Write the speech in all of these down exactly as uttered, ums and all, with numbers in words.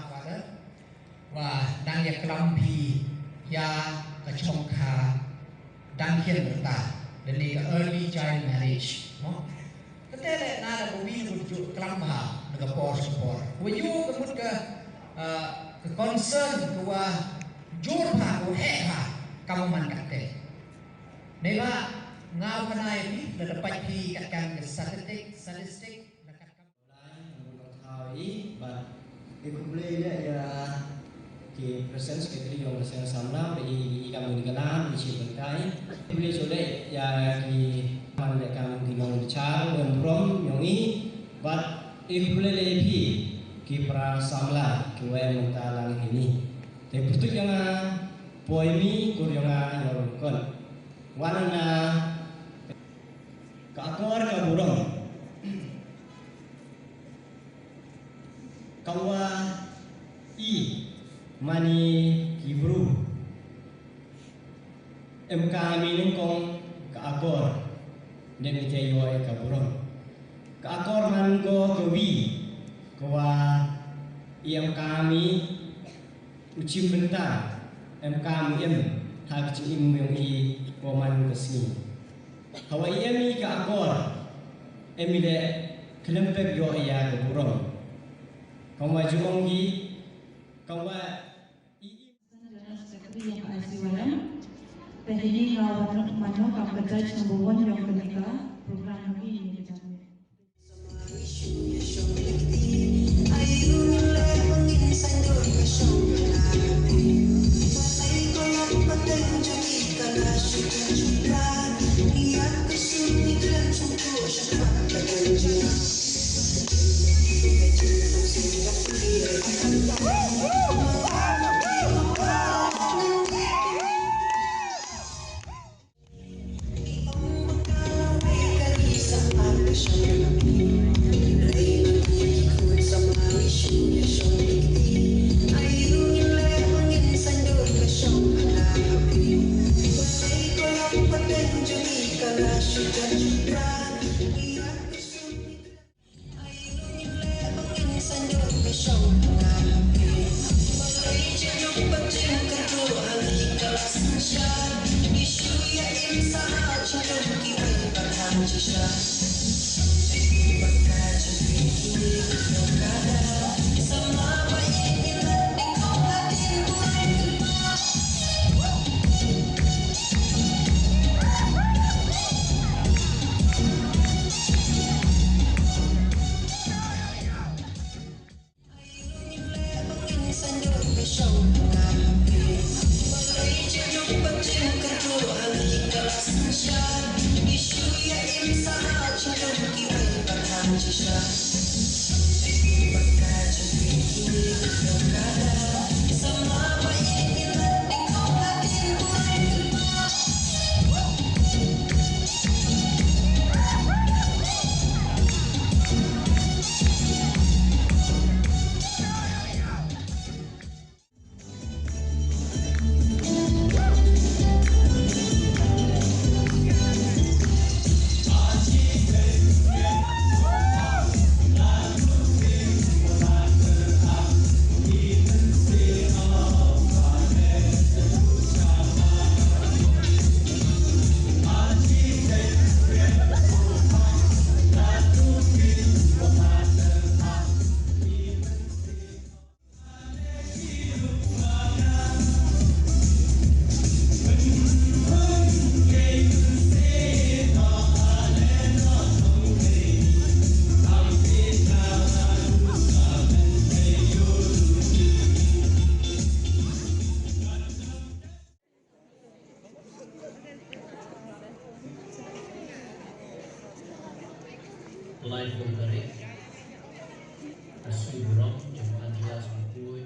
Father, wa dang ïa klam phi ïa ka chong ka dang khian rta, da ne ka early child marriage, no? Kate le na da ko wi ko ju klam bha na ka por sha por. Wa yu ka mut ka, uh, ka concern ka wa jur bha, ka wa heh bha, ka wa man kate. Ne ba nga u kana ïa phi, la da pait phi kat kan ka statistic, statistic, la kat kan. Lai, ngan ong thaw i, bad i khublei leh ïa ki President Secretary yong ka Seng Samla, bad i, i kam ni ka lan, i chi bynta i. Khublei shu leh ïa ki man leh kam ki nongbichar, nongburom yong i, bad i khublei leh ïa phi ki para samla, ki wa mynta lang hi ni. Te pyrtuit yong nga, poi mi, kur yong nga, yong kon. Wan na ka akor ka burom. Ka wa i mani ki bru. Em ka mi nyngkong ka akor. Dei mi te ïoh ka burom. Ka akor man ko ka wi. Ka wa i em ka mi u chim bynta, em kam u em, ha ka jingim yong i, wa man ka sngi. Hawa i em i ka akor, em i leh khlem pep ïoh ïa ka burom. Kam wa ju ong ki, kam wa i, i. General Secretary yong ka I C Y M. Te hini nga wan mano kam ka judge number one yong kane ka program yong i ni ka jam. Lai pum tarik. Asu burom, jemaah dia sempui.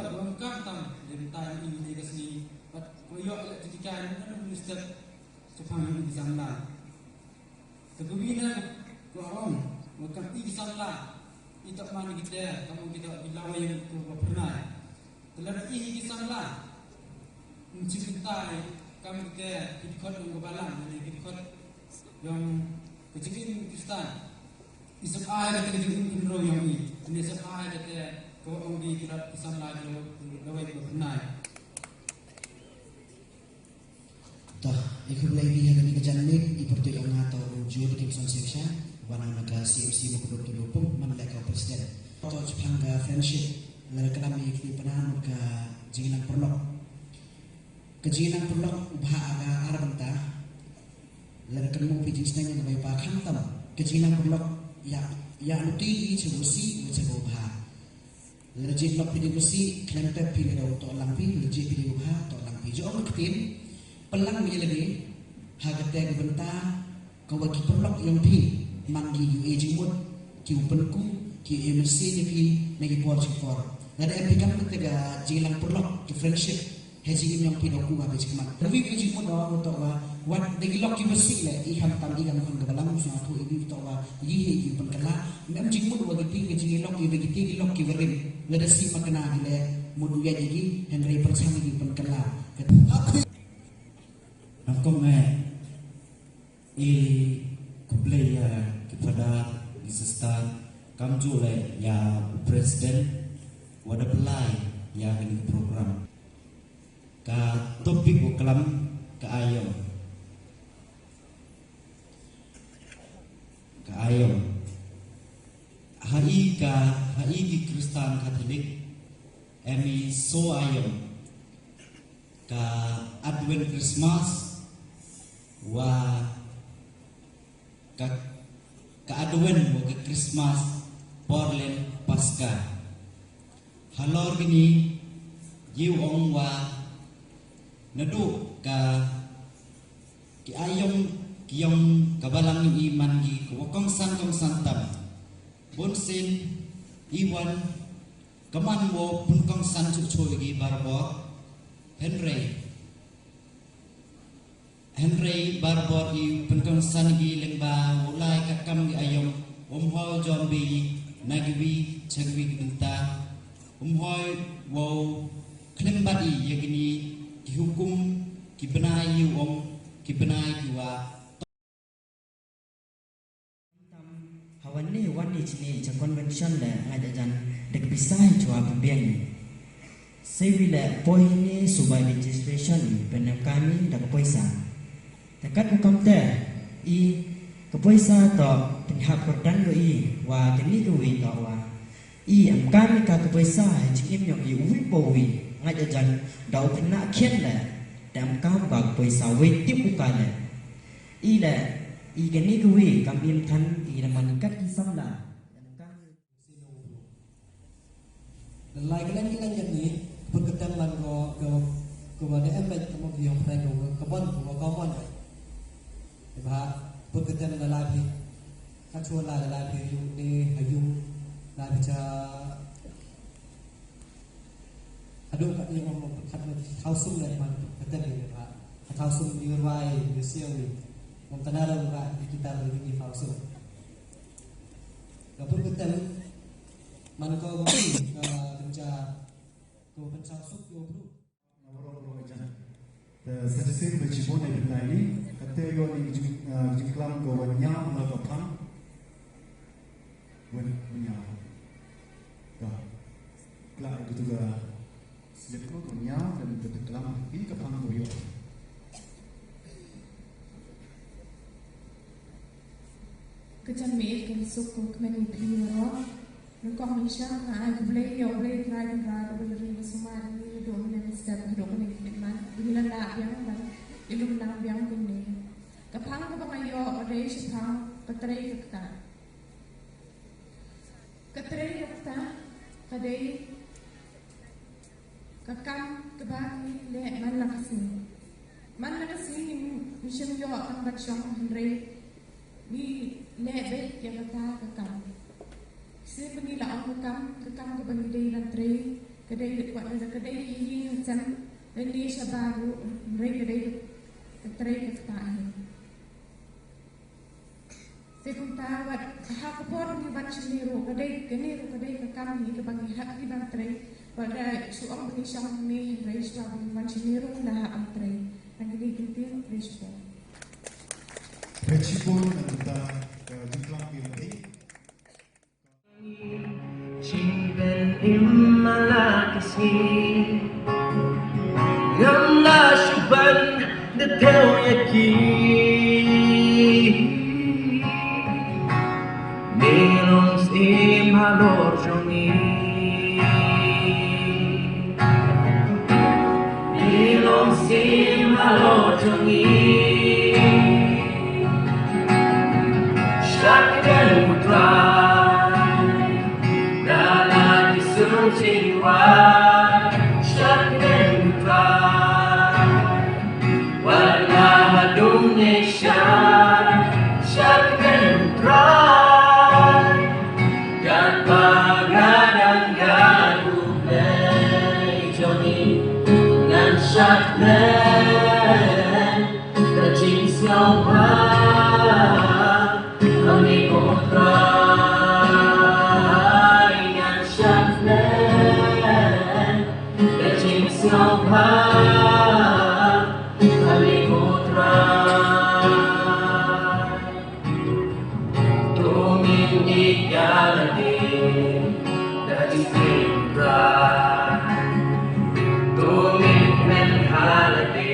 Bad ba ym kam tam, dei mynta ïa i dei ka sngi bad ko ïoh ïa ka jingkitkhlieh na u minister shaphang ïa ki samla. Te ka wi na ka ong, ba kam i ki samla, i toh man kita, kam ong kita ki lawei ïa ka phyrnai. Te lada i ki samla, ym chim kita, kam kita ki dkhot ïong ka balang, ne ki dkhot ïong ka jingim Khristan. I sep ai kata ka jingim khynraw ïong i, ne sep ai kata ka ong ki kita ki samla ki lawei ïa ka phyrnai. Toh, i khublei ïa kane ka janmiet, i pyrtuid ong nga toh u Jur Gibson Singshah, wan na ka C M C Mawkdud Tyllup, man la ka president. Toh, shaphang ka friendship, la ka lam i kti pana mut ka jingïalang paralok. Ka jingïalang paralok u bha ha ka ar bynta. La ka kynmaw phi jingsneng ïa ka bai pa khamtam. Ka jingïalang paralok ïa, ïa luti i cha u si, u cha u bha. Lada jin lok phi ding kusi, khlem pep phi lada u toh lang phi, lada jin phi ding u bha, toh lang phi. Jong ka ktien, pynlang ïa lade, ha kata ka bynta, ka wa ki paralok ïong phi. Man ki ïoh jingmut, ki u pynku, ki ïoh message ïa phi na ki por jingpor. Lada em phi kam kata ka jingïalang paralok, ki friendship, ha jingim jong phi da u Kpu ha phi jingmut. Lada em phi jingmut da u, to wa, wat da ki lok ki ba sih leh, i khamtam i kam khun ka balang, sngewthuh i ba to wa, i hi ki u pynkylla. Em jingmut wa kiti ki jingïalok, i ba kiti ki lok ki barim. Lada sih makna ki leh, mut u ïaid ïa ki, hynrei pyrshang ïa ki u pynkylla. Kata. Nangkong eh, i khublei ïa ki phadar, ki sister, kamjooh leh ïa u president, wa da pynlai ïa kane ka program. Ka topic wa klam ka aïom. Ka aïom. Ha i ka, ha i ki Khristan Katholik, em i soo aïom. Ka Advent Christmas, wa ka, ka Advent wa ka Christmas, por len Paska. Halor kine, ïa u ong wa, naduh ka, ki aïom, ki ïong ka balang i man ki, ka wa kongsan, kongsan tam. Bun sien, i wan, ka man wow pynkongsan chuh chuh ïa ki barabor, hynrei. Hynrei barabor i pynkongsan ïa ki lyngba u lai ka kam ki aïom, um hoi jom bha na kiwi, cha kiwi ki bynta, um hoi wow khlem bat ïa kine ki hukum, ki bnai ïa u ong, ki bnai ki wa. Hawan ne wan ne chine cha convention le ngait ajan dek bisa hi chwa pembiang. Sewi le poi ne subai registration penem kami da ka poisa. Takat u kam te i ka poisa to penhap kordan do i wa kani ka wi to wa. I em kam i ka ka poisa ha jingim yong i uwi pa uwi ngait ajan da u khynnah khian le da em kam ka ka poisa wei tip u ka le. I le i kani ka wi kam im than i le man kat i samla. Lai ka leng ki leng jat ni put ka tem man ko ko ko ba da em bek ka mo ki yong prai ko ka bon ko ka mon. Ba put ka tem da lai phi. Ka chua lai da lai phi yu ni ha yu lai phi cha. Aduh ka ni mo mo ka thaw sum le man ka tem ni ba ka thaw sum ni wai ni siang ni. Mo tana lo ba ki kitar ni ki thaw sum. Ka put ka tem man ko ba ka pyncha ko pyncha suk yo bru. Te sa shisien ba chibun e pynlai ni, kate ïoh ni jing, ah, jingklam ko wa ñiaw na ka phang. Wen, ñiaw. Ka. Kla itu ka slip ko, ko ñiaw, dan te klam i ka phang ko ïoh. Ka jan me, ka suk ko kmen u phi ro. Nyngkong nyngshang nga ai khublei ïa U Blei Trai Kynrad uba la ri ba sumar ïa ngi naduh mynne mynstep haduh kane ka minit. Ba ngi la lah biang ban ïalum lang biang kumne. Ka phang kaba nga ïoh ka dei shaphang ka trei ka ktah. Ka trei ka ktah ka dei ka kam kaba ngi leh man la ka sngi. Man la ka sngi ngi, ngi shem ïoh tang ban shong hynrei ngi leh beit ïa kata ka kam. Shisien ba ngi la ong ka kam, ka kam kaba ngi dei ban trei, ka dei wat ka dei ïa ïing ïa sem, lane shabar ruh, hynrei ka dei ka trei ka ktah hi. Te kumta wat ha ka por ngi wan shane ruh ka dei, kane ruh ka dei ka kam ngi kaba ngi hap ngi ban trei. Wat da shu ong ba ngi shong hangne hynrei shuwa ba ngi wan shane ruh ngi la hap ban trei. Tang kine ki ktien, khublei shibun. Khublei shibun na ka bynta ka jingklam ki ba dei. Jingpynim man la ka sngi. Ngam lah shuh ban da thew ïa ki. Me long syiem halor jong ngi. Me long syiem halor jong ngi. Sha kyrdan U Trai. Da la ki syrong jingwan. Sha kyrdan U Trai. Wat la ha dung ne sha. Sha kyrdan U Katba nga dang ïa u Blei jong ngi, ngan shah kmen da jingsngewbha ha me ko Trai. Ngan shah kmen da jingsngewbha ha me ko Trai. To ngin ïeit ïa lade da jingkmen u Trai. To ngin kmen ha lade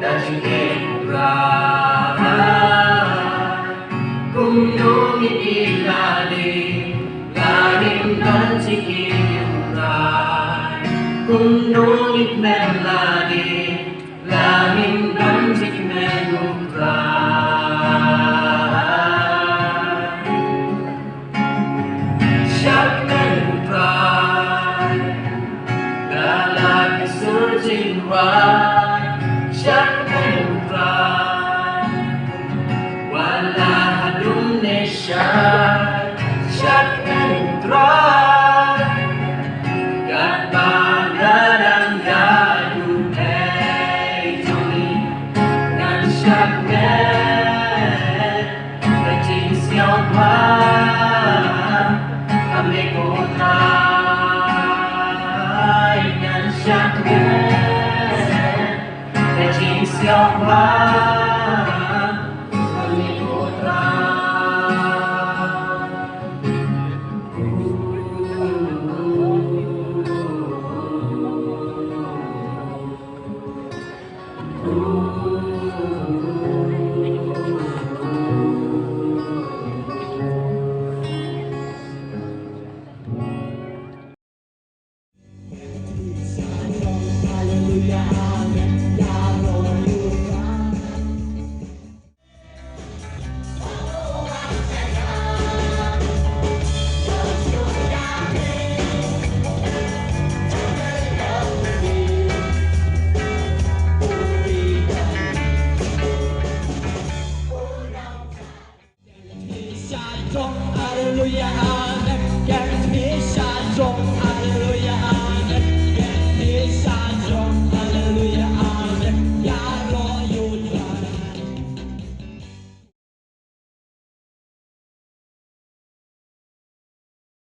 da jingkmen u Trai. Kumno ngin ïeit lade, la ngim don jingim ïa u Trai. Kumno ngin kmen lade, la ngim don jingkmen u Trai. Shah kmen u Trai, da la ki sur jingduwai. Shah kmen u Trai, wat la haduh ne shai. Shah kmen u Trai, katba nga dang ïa u Blei jong ngi, ngan shah kmen da jingsngewbha ha me ko Trai. Ngan shah kmen da jingsngewbha